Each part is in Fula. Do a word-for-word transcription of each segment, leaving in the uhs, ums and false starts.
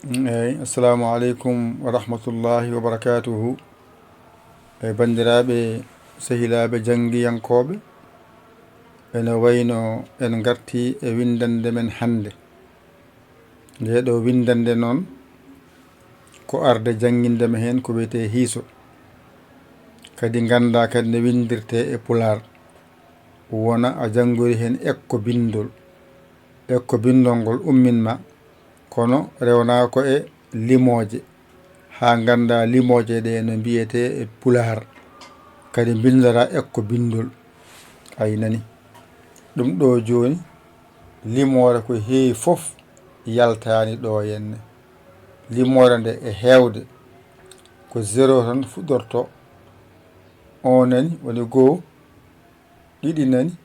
Eyi, assalamu aleykum wa rahmatullahi wa barakatuhu. E banndiraaɓe, sehilaaɓe janngiyankooɓe, ene wayno en ngartii e winndannde men hannde. Ndee ɗoo winndannde noon, ko arde jannginde ma heen ko wiyetee hiiso. Kadi nganndaa kadi no winndirtee e Pulaar. Wona a janngori heen ekko binndol. Ekko binndol ngol ummin ma, kono rewnaa ko e limooje, haa nganndaa limooje ɗee no mbiyetee e Pulaar. Kadi mbinndoraa ekko binndol. A nanii? Ɗum ɗoo jooni, limoore ko heewi fof yaltaani ɗoo henne. Limoore nde e heewde ko zéro tan fuɗɗortoo. On nanii, woni goo, ɗiɗi nanii,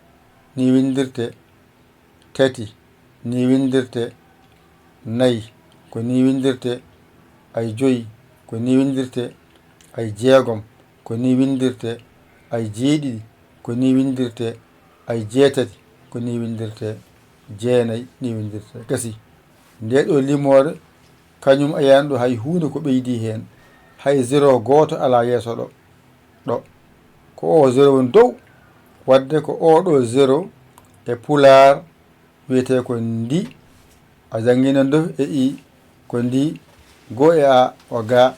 nii winndirtee, tati, nii winndirtee, nayi, ko nii winndirtee, ay joyi, ko nii winndirtee, ay jeegom, ko nii winndirtee, ay jeeɗiɗi, ko nii winndirtee, ay jeetati, ko nii winndirtee, jeenayi, nii winndirtee. Gasii. Ndee ɗoo limoore, kañum a yiyaani ɗo hay huunde ko ɓeydii heen. Hay zéro gooto alaa yeeso ɗo. Ɗo. Ko oo zéro woni dow. Waɗde ko oo ɗoo zéro e Pulaar wiyetee ko ndi. A jannginii ndi e i, ko ndi. Goo e a o ga,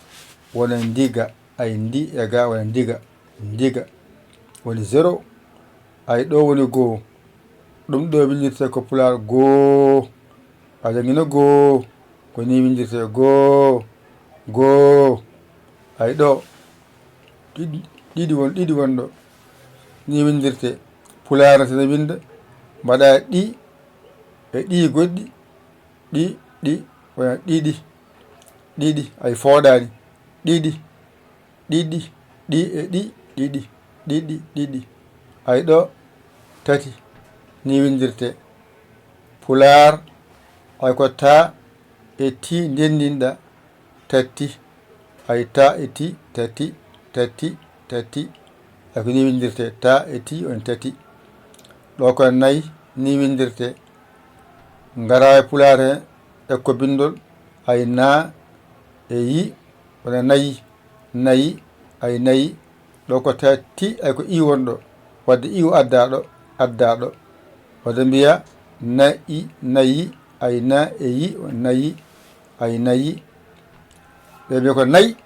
wona ndiga. Ay ndi e ga wona ndiga. Ndiga. Woni zéro. Ay ɗo woni goo. Ɗum ɗo winndirtee ko Pulaar goo. A jannginii goo. Ko nii winndirtee goo. Goo. Ay ɗo. Ɗiɗi, ɗiɗi won, ɗiɗi won ɗo. Nii winndirtee. Pulaar ne, so ne winnda, mbaɗa ɗi e ɗi goɗɗi. Ɗi, ɗi, wona ɗiɗi. Ɗiɗi, ay fooɗaani. Ɗiɗi. Ɗiɗi. Ɗi e ɗi, ɗiɗi. Ɗiɗi, ɗiɗi. Ay ɗo, tati. Nii winndirtee. Pulaar, ay ko ta e ti ndenndinɗa. Tati. Ay ta e ti, tati, tati, tati. Ay ko nii winndirtee, ta e ti on tati. Ɗo ko nayi, nii winndirtee. Ngaraa e Pulaar he, ekko binndol, ay na e yi, wona nayi, nayi, ay nayi. Ɗo ko tati, ay ko i won ɗo. Waɗde i o addaa ɗo, addaa ɗo. Waɗde mbiya na i, nayi, ay na e yi, nayi, ay nayi. Ɓe mbiya ko nayi,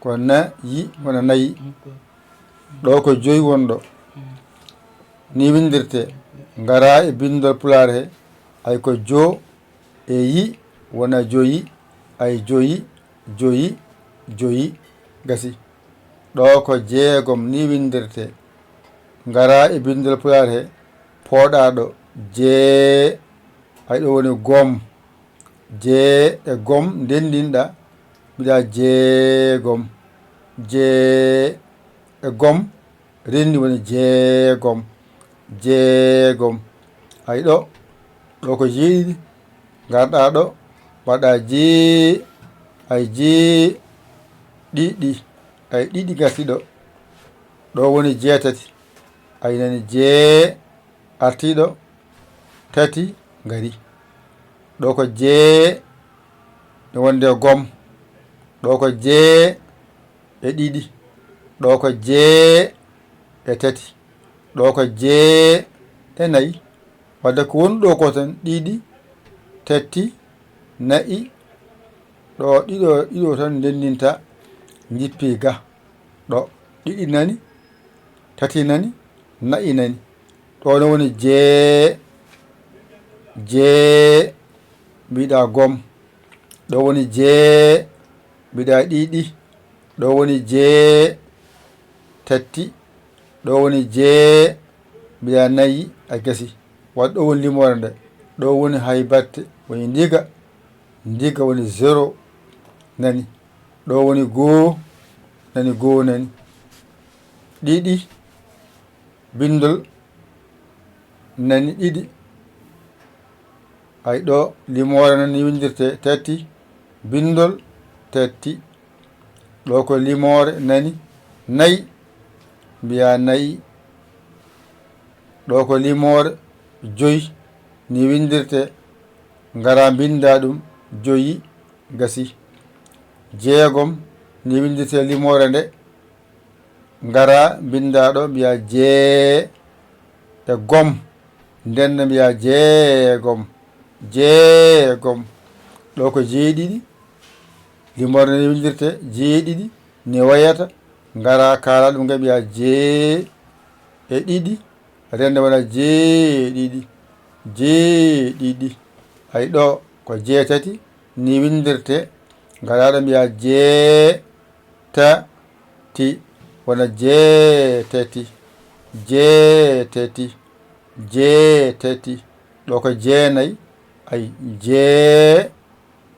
ko na yi, wona nayi. Ɗo ko joyi won ɗo. Nii winndirtee. Ngaraa e binndol Pulaar he, ay ko jo e yi, wona joyi, ay joyi, joyi, joyi. Gasii. Ɗo ko jeegom, nii winndirtee. Ngaraa e binndol Pulaar he, pooɗaa ɗo, jee, ay ɗo woni gom. Jee e gom ndenndinɗa, mbiɗa jeegom. Jee e gom, renndi woni jeegom. Jeegom. Ay ɗo, ɗo ko jeeɗiɗi, ngarɗaa ɗo, mbaɗa jee, ay jee, ɗiɗi, ay ɗiɗi ngarti ɗo. Ɗo woni jeetati. Ay nanii jee, artii ɗo, tati ngari. Ɗo ko jee, no wonde gom. Ɗo ko jee e ɗiɗi. Ɗo ko jee e tati. Ɗo ko jee e nayi. Waɗde ko woni ɗo ko tan ɗiɗi, tati, nayi. Ɗo ɗiɗo, ɗiɗo tan ndenndinta, njippi ga. Ɗo ɗiɗi nani, tati nani, nayi nani. Ɗo no woni jee, jee, mbiɗa gom. Ɗo woni jee, mbiɗa ɗiɗi. Ɗo woni jee, tati. Ɗo woni jee, mbiɗa nayi, a gasi. Waɗ ɗo woni limoore nde. Ɗo woni hay batte, woni ndiga. Ndiga woni zéro, nani. Ɗo woni goo, nani goo, nani. Ɗiɗi, binndol, nani ɗiɗi. Ay ɗo limoore nani windirte tati, binndol tati. Ɗo ko limoore nani nayi, mbiya nayi. Ɗo ko limoore joyi, ni windirte, ngara mbinnda ɗum, joyi, gasi. Jeegom, ni winnditee limoore nde. Ngara, mbinndaa ɗo, mbiyaa jee e gom. Nden ne mbiyaa jeegom, jeegom. Ɗo ko jeeɗiɗi. Limoore nde winnditee jeeɗiɗi, ni wayata. Ngara, kaalaa ɗum, nga mbiyaa jee e ɗiɗi. Nden ne wona jeeɗiɗi, jeeɗiɗi. Ay, ɗo ko jeetati, ni winndirtee. Ngara ɗo mbiyaa jee, ta, ti, wona jeetati, jeetati, jeetati. Ɗo ko jeenay, ay, jee,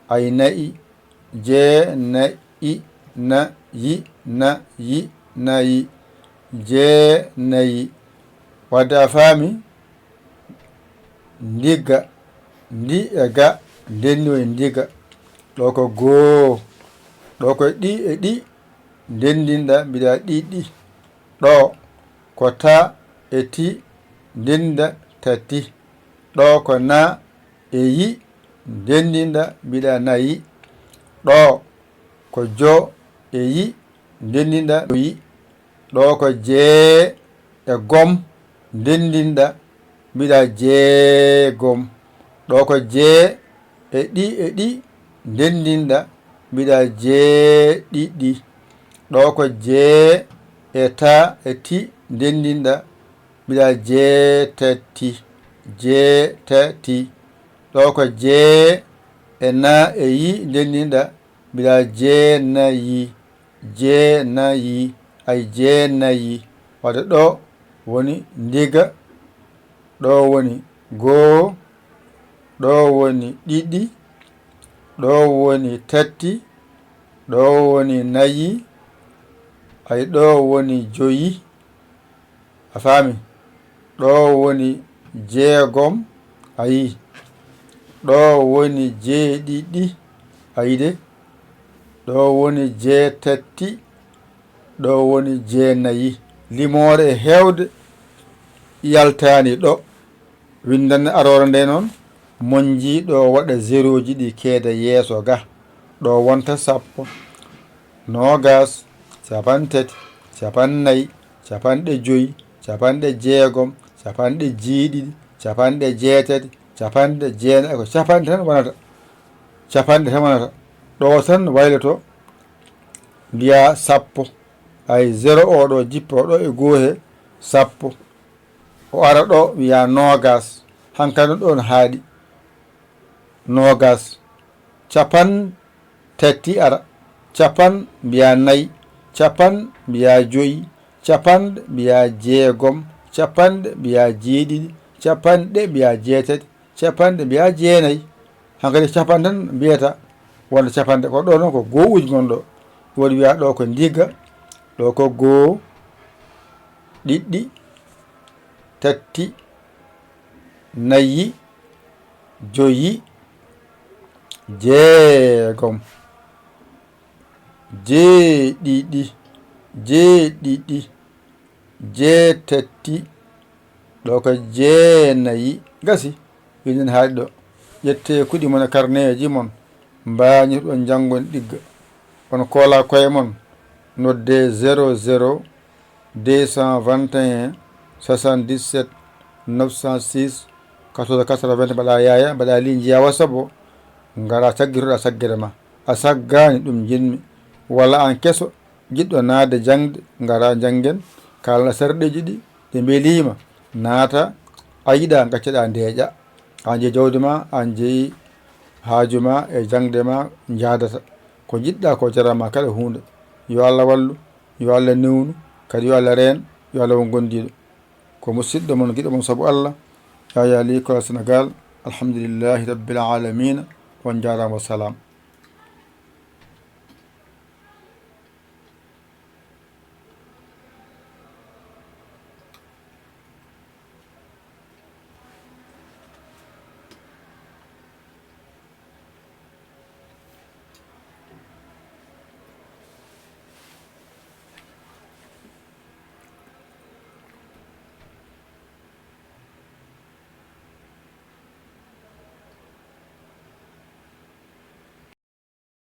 ay, nayi, jee, nayi, na, yi, na, yi, nayi, jee, nayi. Wadde a faami? Ndigga, ndi e ga, ndenni o e ndiga. Ɗo ko goo. Ɗo ko ɗi e ɗi, ndendinɗa, mbiɗa ɗiɗi. Ɗo ko ta e ti, ndenda tati. Ɗo ko na e yi, ndendinɗa, mbiɗa nayi. Ɗo ko jo e yi, ndendinɗa, joyi. Ɗo ko jee e gom, ndendinɗa, mbiɗa jeegom. Ɗo ko jee e ɗi e ɗi, ndendinɗa, mbiɗa jeeɗiɗi. Ɗo ko jee e ta e ti, ndendinɗa, mbiɗa jeetati, jeetati. Ɗo ko jee e na e yi, ndendinɗa, mbiɗa jeenayi, jeenayi, ay, jeenayi. Wadde ɗo woni ndiga, ɗo woni goo, ɗo woni ɗiɗi, ɗo woni tati, ɗo woni nayi, ay, ɗo woni joyi. A faami? Ɗo woni jeegom, a yii. Ɗo woni jeeɗiɗi, a yii de. Ɗo woni jeetati, ɗo woni jeenayi. Limoore e heewde yaltaani ɗo. Winndanɗe aroore nde noon, monji ɗo waɗa zerooji ɗi keeda yeeso ga. Ɗo wonta sappo, noogas, capantati, capannay, capanɗe joyi, capanɗe jeegom, capanɗe jeeɗiɗi, capanɗe jeetati, capanɗe jeenayi, ko capanɗe tan wonata. Capanɗe tan wonata. Ɗo tan wayloto, mbiyaa sappo. Ay, zero o ɗo, jippoo ɗo e goo he, sappo. O ara ɗo, wiyaa noogas. Hankadi ɗoon haaɗi. Noogas. Capan tati ara. Capan mbiyaa nayi. Capan mbiyaa joyi. Capanɗe mbiyaa jeegom. Capanɗe mbiyaa jeeɗiɗi. Capanɗe mbiyaa jeetati. Capanɗe mbiyaa jeenayi. Hankadi capanɗe tan mbiyata wonde capanɗe. Ko ɗo noon ko goo uji ngon ɗo. Woodi wiyaa ɗo ko ndigga. Ɗo ko goo, ɗiɗi, tati, nayi, joyi, jeegom, jeeɗiɗi, jeeɗiɗi, jeetati, ɗo ko jeenayi. Gasi, wiɗen haaɗi ɗo. Ƴettee kuɗi mon e karneeji mon, mbaañitoɗon njanngon ɗigga. On koola koye mon, noddee zéro zéro deux cent vingt et un soixante-dix-sept neuf cent six quatorze quatre-vingts, mbaɗa yaaya, mbaɗa ligne njiya WhatsApp o, ngara caggitoɗa saggere ma. A saggaani, ɗum njiɗmi. Walla aan keso, jiɗɗo naatde jaŋde, ngara njaŋngen, kaalana sarɗeeji ɗi, ɗe mbeliima, naata, a yiɗa, ngaccaɗa ndeeƴa. Aan jeyi jawdi ma, aan jeyi haaju ma e jaŋde ma njaadata. Ko njiɗɗa ko jarama kala huunde. Yo Allah wallu, yo Allah newnu, kadi yo Allah reen, yo Allah won gondiiɗo. Ko musiɗɗo mon, giɗo mon sabu Allah, Yaya Ly Kola Sénégal. Alhamdulillahi Rabbil Alamina. On njaaraama, wassalam.